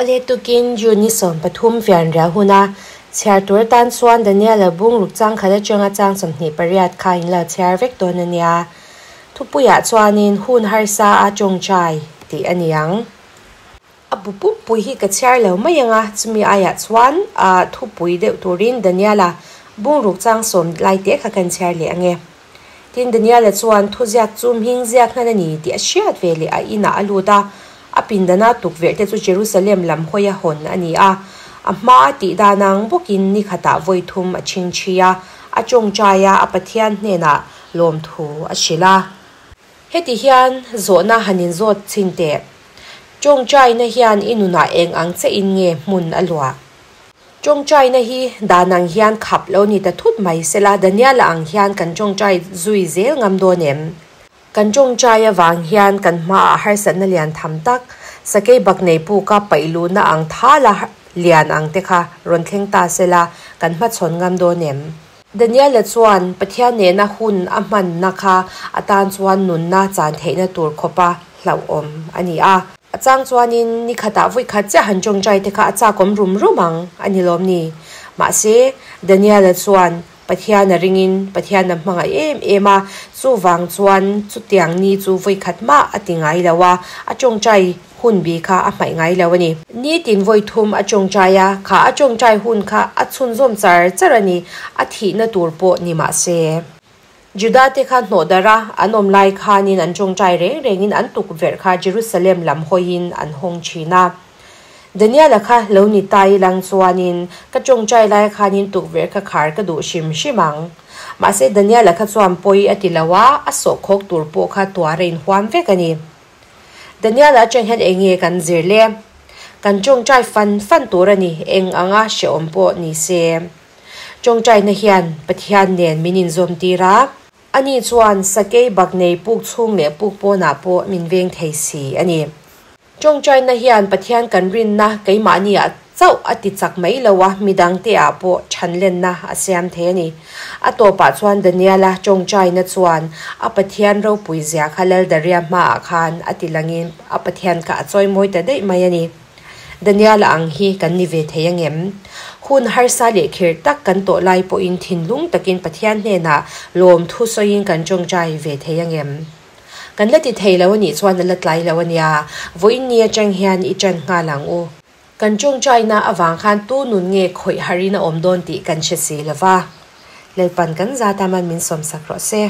Awle tukin June ni 13 fianrial huna chhiar tur atan chuan Daniela bung ruk chang khat atanga chang 28 kha in lo chhiar vek dawn a nia. Thupuiah chuanin hun harsa a tawngtai tih a ni ang. A bu pumpui hi ka chhiar lo mai ang a, chumi aiah chuan thupui deuh turin Daniela bung ruk chang sawm lai te kha kan chhiar leh ang e. Tin, Daniela chuan thuziak chu hming ziak hnan a ni tih a hriat ve leh a inah a lut a, a pindana tukverh te chu Jerusalem lam hawia hawn a ni a. A hma a tih dan ang bawkin ni khatah vawi thum a chhingchhi a, a tawngtai a, a Pathian hnenah lawmthu a hrilh a. Heti hian zawhna han inzawt chhin teh. Tawngtaina hian i nunah eng ang che in nge hmun a luah? Tawngtaina hi dan ang hian khap lo ni ta thut mai sela, Daniela ang hian kan tawngtai zui zel ngam dawn em? Kan tawngtai avang hian kan hmaah harsatna lian tham tak, sakei bak nei puka paih luhna ang thala lian ang te kha rawn thleng ta sela, kan hmachhawn ngam dawn em? Daniela chuan Pathian nena hun a hmanna kha a tan chuan nunna chan theihna tur khawpa hlauhawm a ni a. A chang chuanin ni khatah vawi khat chiah han tawngtai te kha a chakawm rum rum ang a ni lawm ni. Mahse, Daniela chuan Pathian a ringin Pathian a hmangaih em em a, chuvang chuan chutiang ni chu vawi khat mah a ti ngai lo a, a tawngtai hun bi kha a hmaih ngai lo a ni. Nitin vawi thum a tawngtai a, kha a tawngtai hun kha a chhunzawm char char a ni, a thihna tur pawh ni mah se. Juda te kha hnawh darh a, an awm lai khanin an tawngtai reng rengin an tukverh kha Jerusalem lam hawiin an hawng thin a. Daniela kha lo ni ta i lang chuanin ka tawngtai lai khanin tukverh kha khar ka duh hrim hrim ang. Mahse Daniela kha chuan pawi a ti lo a, a sawhkhawk tur pawh kha tuar a inhuam vek a ni. Daniela atang hian eng nge kan zir le? Kan tawngtai fan fan tur a ni, eng anga hrehawm pawh ni se. Tawngtaina hian Pathian nen min inzawm tir a. Ani chuan sakei bak nei puk chhung leh puk pawnah pawh min veng thei si a ni. Tawngtaina hian Pathian kan rinna keimahniah chauh a ti chak mai lo a, midangte ah pawh thanlenna a siam thei a ni. A tawpah chuan Daniela tawngtaina chuan a Pathian ropui zia kha Laldaria hmaah khan a ti langin a Pathian kha a chawimawi ta daih mai a ni. Daniela ang hi kan ni ve thei angem? Hun harsa leh khirh tak kan tawh lai pawhin thinlung takin Pathian hnenah lawmthu sawiin kan tawngtai ve thei angem? Kan la ti thei lo a nih chuan a la tlai lo a nia, vawiin ni atang hian i ṭan nghal ang u. Kan tawngtaina avang khan tu nun nge khawih harin a awm dawn tih kan hre si lo va. Lalpan kan zat a man min sawmsak rawh se.